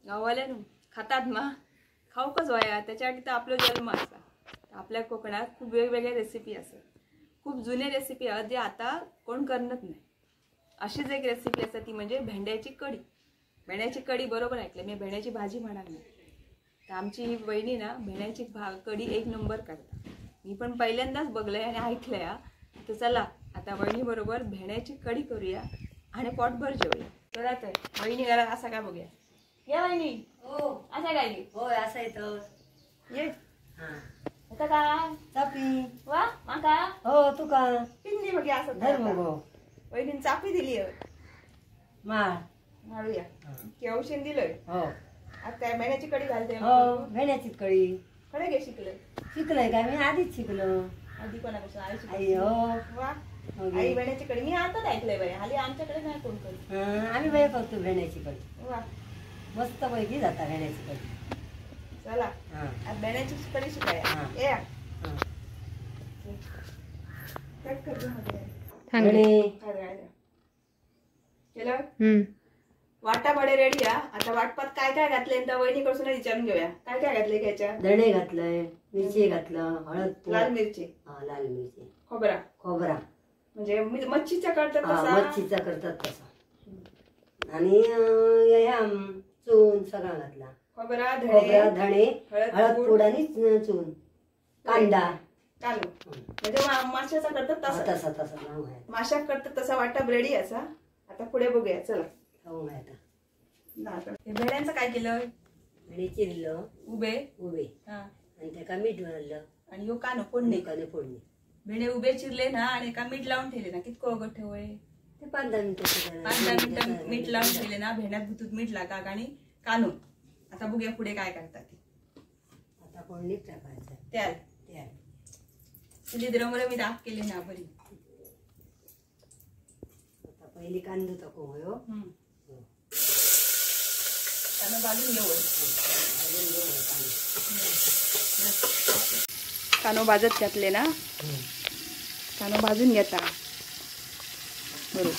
गाववाल्यानू खातात मा खावकच वया त्याच्यासाठी तर आपलो जन्म असा। आपल्या कोकणात खूप वेगवेगळ्या रेसिपी असतात, खूप जुने रेसिपी आहेत जे आता कोण करत नाही। अशीच एक रेसिपी असते ती म्हणजे भेंड्याची कढी। भेंड्याची कढी बरोबर ऐकलं मी, भेंड्याची भाजी म्हणाल नाही। तर आमची ही वहिनी ना भेंड्याची कढी एक नंबर करतात। मी पण पहिल्यांदाच बघलंय आणि ऐकलंय। तर चला आता वहिनीबरोबर भेंड्याची कढी करूया आणि पोटभर जेवूया। चला तर वहिनी घरात असा काय बघूया। या वहिनी। हो असा काय? होय असं येतं ये। हां आता काय चापी वा माका हो तुका पिंडी मग असं धर मग वहिनीने चापी दिली माळ माळूया केवशीन दिलंय। हो आता काय भेंड्याची कढी घालते? हो भेंड्याची कढी। खडे गे शिकले? शिकलंय काय मी आधीच शिकलो। आधी कोणापासून? आई शिकली। आई हो वा आई भेंड्याची कढी मी आताच ऐकलंय बाई, हाली आमच्याकडे नाही कोण करत। आम्ही बाई करतो भेंड्याची कढी। वा मस्त पैकी जाता भेंड्याची कढी। चला आता भेंड्याची कढी शिकाया ये। कट कर दे मध्ये केलं। वाटा बडे रेडी आ। आता वाटपात काय काय घातले तर वहिनीकडून विचारून घेऊया। काय काय घातले ह्याच्या? धणे घातलंय, मिरची घातलं, हळद, लाल मिरची, हा लाल मिरची, खोबरा, खोबरा म्हणजे मच्छीचा करतात तसा, मच्छीचा करतात तसा, आणि ह्या चून सगळा घातला, खोबरा, धणे, हळद पूड आणि चून, कांदा, कालू म्हणजे माशाचा करतात तसा, तसा तसा माशा करतात तसा वाटा रेडी असा। आता पुढे बघूया चला। हो आता ना आता हे भेंड्यांचं काय केलं? भेंडे चिरलं उभे उभे आणि त्याका मीठ घातलं आणि ह्यो कानो फोडणी, कानो फोडणी। भेंडे उभे चिरले ना आणि एका मीठ लावून ठेवले ना, कितको वगैरे ठेवय ते 5-10 मिनिटं, 5-10 मिनिटं मीठ लावून ठेवले ना, भेंड्यात भुतूत मीठ लागा आणि कानो। आता बघूया पुढे काय करतात ते। आता फोडणी टाकायचं त्याल त्याल चुलीत रमरमीत दाब केले ना बरी। आता पहिली कांदो टाकू होयो, कांदो भाजून घेऊ, कांदो भाजत घातले ना, कांदो भाजून घेता बरोबर।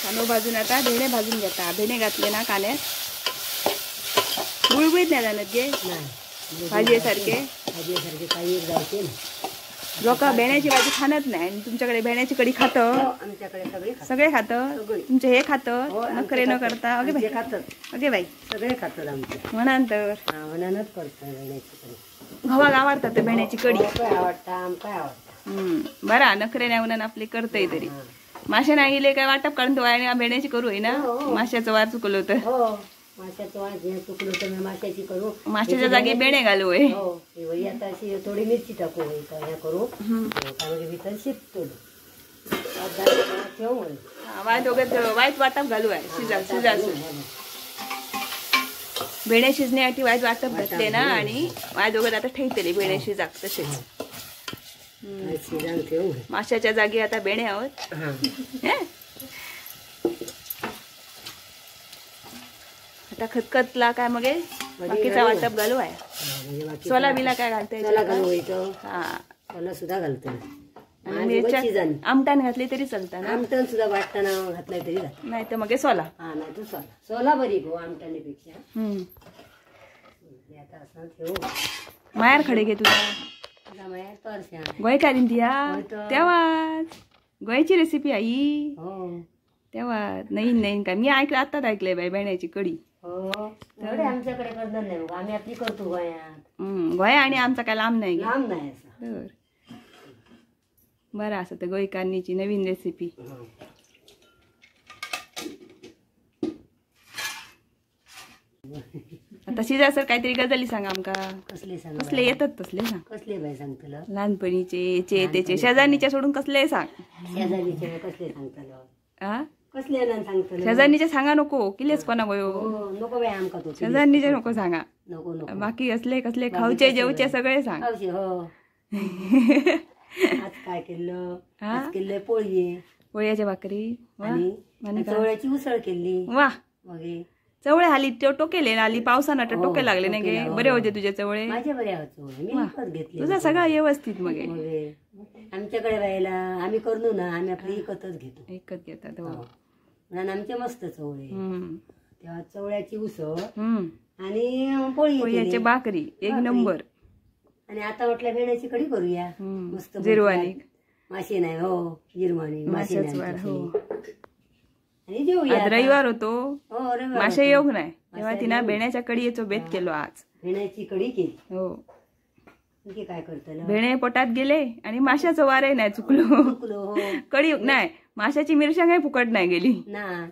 कांदो भाजून आता भेणे भाजून घेता, भेणे घातले ना कांद्यात बुळबुळीत नाही जाणत गे भाजयेसारखे, भाजयेसारखे काही जायचे ना। लोक भेण्याची भाजी खाणत नाही आणि तुमच्याकडे भेण्याची कढी खातं? आमच्याकडे सगळे सगळे खातं। तुमचे हे खातं नखरे न करता? अगे बाई खातात, अगे बाई सगळे खातात आमचे म्हणान तर, म्हणानच करतात भेण्याची कढी। घवाक आवडतात ते भेण्याची कढी? आवडता, आमका आवडता। बरा नखरे नाही म्हणून आपले करतय तरी। मासे नाही गेले काय वाटप काढून तो आणि भेण्याची करू आहे ना, माशाचं वार चुकलं होतं, माशाचं वार चुकलं तर मी माशाची करू, माशाच्या जागी बेणे घालू आहे। हो आता अशी थोडी मिरची टाकू ह्या करू, कारण भितर शिजतो वायत वगैरे वाईट वाटप घालू आहे शिजा शिजा भेणे शिजण्यासाठी वाईट वाटप घातले ना आणि वायत वगैरे आता ठेवतले भेणे शिजाक तसेच। माशाच्या जागी आता बेणे आहोत। आता खतखतला काय मग बाकीचा वाटप घालू आहे, सोला बिला काय घालते? हा सोला सुद्धा घालते, मिरच्या आमटान घातली तरी चालता ना, आमटान सुद्धा वाटताना घातलाय तरी नाही तर मग सोला, हा नाही तर सोला, सोला बरी गो आमटानेपेक्षा। आता असं ठेवू मायार खडे घे तुझा गोयकारीन दिया तेव्हाच गोयची रेसिपी आई तेव्हा नवीन नवीन काय मी ऐकलं आताच ऐकलंय बाई भेंड्याची कढी। हो तेवढे आमच्याकडे करत नाही मग आम्ही आपली करतो गोयात, गोया आणि आमचा काय लांब नाही, लांब नाही असं तर बरं असं तर गोयकारणीची नवीन रेसिपी। आता शिजा सर काहीतरी गजाली सांगा आमका। कसले सांग? कसले येतात तसले सांग। कसले बाई सांगतलं? लहानपणीचे चे त्याचे शेजारणीच्या सोडून कसले सांग। शेजारणीचे कसले सांगतलं? आ कसले ना सांगतलं? शेजारणीचे सांगा नको किलेच कोणा गयो नको बाई आमका तो शेजारणीचे नको सांगा, नको नको बाकी असले कसले खावचे जेवचे सगळे सांग। खावचे हो। आज काय केलं? आज केलं पोळी, पोळ्याच्या भाकरी आणि चवळ्याची उसळ केली। वा मग चवळे हाली टोकेले आली पावसानं टोके लागले नाही गे, बरे होते तुझे चवळे? माझे बरे होते चवळे, मी विकत घेतले। तुझा सगळा व्यवस्थित मग आमच्याकडे राहायला आम्ही करू ना, आम्ही आपली विकतच घेतो, विकत घेतात हो। म्हणून आमचे मस्त चवळे. तेव्हा चवळ्याची उसळ आणि पोळी भाकरी एक नंबर. आणि आता म्हटलं भेण्याची कढी करूया मस्त, जिरवाणी मासे नाही हो, जिरवाणी मासे नाही आणि जेवूया. रविवार होतो, मासे येऊक नाही तेव्हा तिना भेण्याच्या कडीचो बेत केलो आज. भेण्याची कढी केली हो. काय करतलं, भेणे पोटात गेले आणि माशाचं वारे नाही चुकलो, कढी नाही माशाची मिरसांग फुकट नाही गेली ना.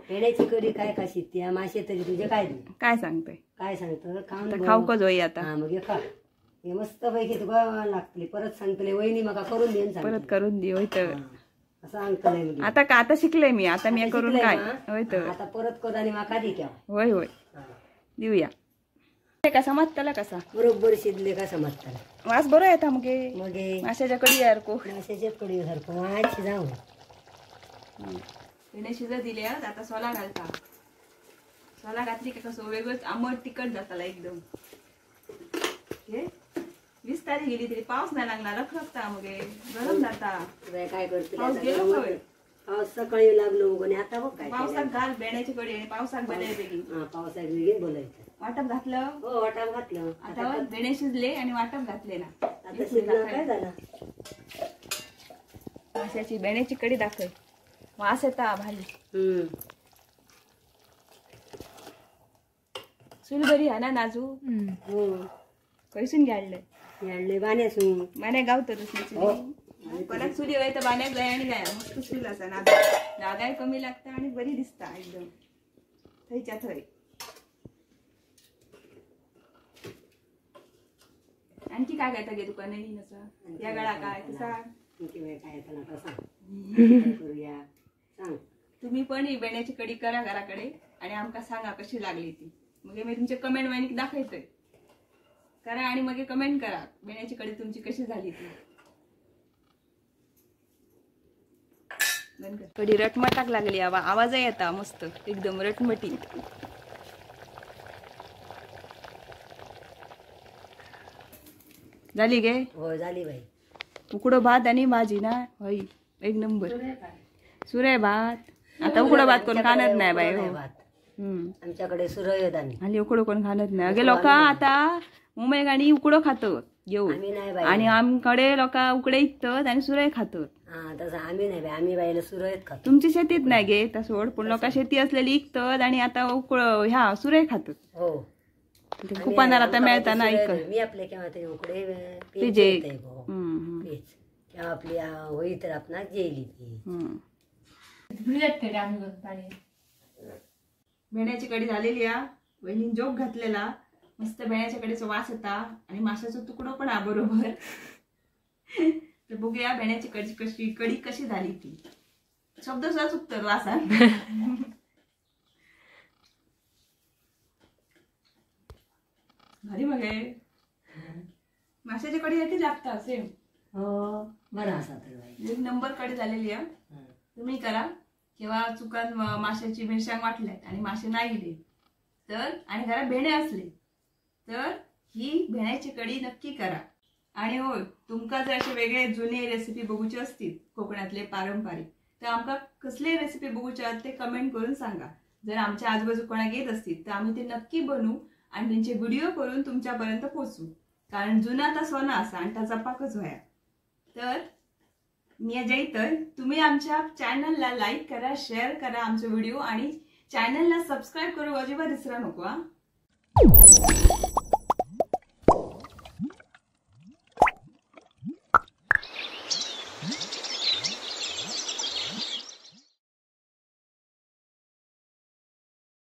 भेण्याची कढी काय खाशीत त्या मासे तरी तुझे काय काय सांगतोय, काय सांगतो खाऊ कच होई आता. मग खा मस्त पैकी तुका लागतली, परत सांगतले वहिनी मका करून दे, परत करून दे. होय तर सांगतले आता का, आता शिकले मी, आता मी करून काय होय तर आता परत कर आणि माका दी केव्हा. होय होय देऊया. कसा समजतला कसा बरोबर शिजले का समजतला, वास बरो येता मगे मगे माशाच्या कढी सारखो, माशाच्या कढी सारखो वास शिजाव. तिने शिजत दिले आता सोला घालता. सोला घातली का कसं वेगळंच आंबट तिखट जाताला एकदम. हे 20 तारीख गेली तरी पाऊस नाही लागणार, रखरखता मगे गरम जाता. काय करतो पाऊस गेलो खंय, पाऊस सकाळी लागलो आणि आता बघ काय पावसाक घाल भेण्याची कढी आणि पावसाक बनाय बेगीन. पावसाक बेगीन बोलायचं. वाटप घातलं हो, वाटप घातलं. आता भेणे शिजले आणि वाटप घातले ना, आता शिजलं काय झालं. माशाची भेण्याची कढी दाखव, वास येता भारी. चूल बरी हा ना नाजू, हो खंयसून घ्याडले आणले बाण्यासून, बाण्या गावतच चुली परत चुली वय तर बाण्याक जाय आणि जाय मस्त चूल असा ना, जागाय कमी लागता आणि बरी दिसता एकदम थंयच्या थंय. आणखी काय काय गे तुका नवीन असं या गळा काय तसा काय करूया सांग. तुम्ही पण ही भेण्याची कढी करा घराकडे आणि आमका सांगा कशी लागली ती, मग मी तुमचे कमेंट वाहिनीक दाखवतोय. करा आणि मग कमेंट करा भेण्याची कढी तुमची कशी झाली ती. कढी रटमटाक लागली, आवाजही येता मस्त एकदम रटमटी. झाली गे हो झाली बाई. उकडो भात आणि भाजी ना होय एक नंबर. सुरय भात आता उकडो भात कोण खाणत नाही बाई. हो आमच्याकडे सुरय आणि उकडो कोण खाणत नाही. अगे लोक आता मुंबई गाणी उकडो खातात घेऊन, आणि आमकडे लोक उकडे इकतात आणि सुरय खातात. आम्ही नाही बाई, आम्ही बाईला सुरयच खातो. तुमची शेतीत नाही गे तसं सोड, पण लोक शेती असलेली इकतात आणि आता उकळ ह्या सुरय खातात. हो कुपानार आता मिळता ना इकत. मी आपले केव्हा तरी उकडे पेजे केव्हा आपली होई तर आपण जेली. भेण्याची कढी झालेली आ, वहिनी जोक घातलेला मस्त भेण्याच्या कढीचा वास येता आणि माशाचा तुकडो पण आ बरोबर. तर बघूया भेण्याची कढी कशी झाली ती. शब्द सुद्धा चुकतो वासान. भारी मग माशाची कढी येते लागता सेम. हो बरं असा तर एक नंबर कढी झालेली आहे. तुम्ही करा किंवा चुकान माशाची मिरसांग वाटल्यात आणि मासे नाही गेले तर, आणि घरात भेणे असले तर ही भेण्याची कढी नक्की करा. आणि हो, तुमका जर असे वेगळे जुने रेसिपी बघूचे असतील कोकणातले पारंपरिक, तर आमका कसले रेसिपी बघूचे आहात ते कमेंट करून सांगा. जर आमच्या आजूबाजू कोणाक येत असतील तर आम्ही ते नक्की बनवू आणि त्यांचे व्हिडिओ करून तुमच्यापर्यंत पोचू, कारण जुना ता सोना असा आणि त्याचा पाकच व्हाया. तर मी जैतर, तुम्ही आमच्या चॅनलला लाईक करा, शेअर करा आमचे व्हिडिओ आणि चॅनलला सबस्क्राईब करू अजिबात विसरू नको.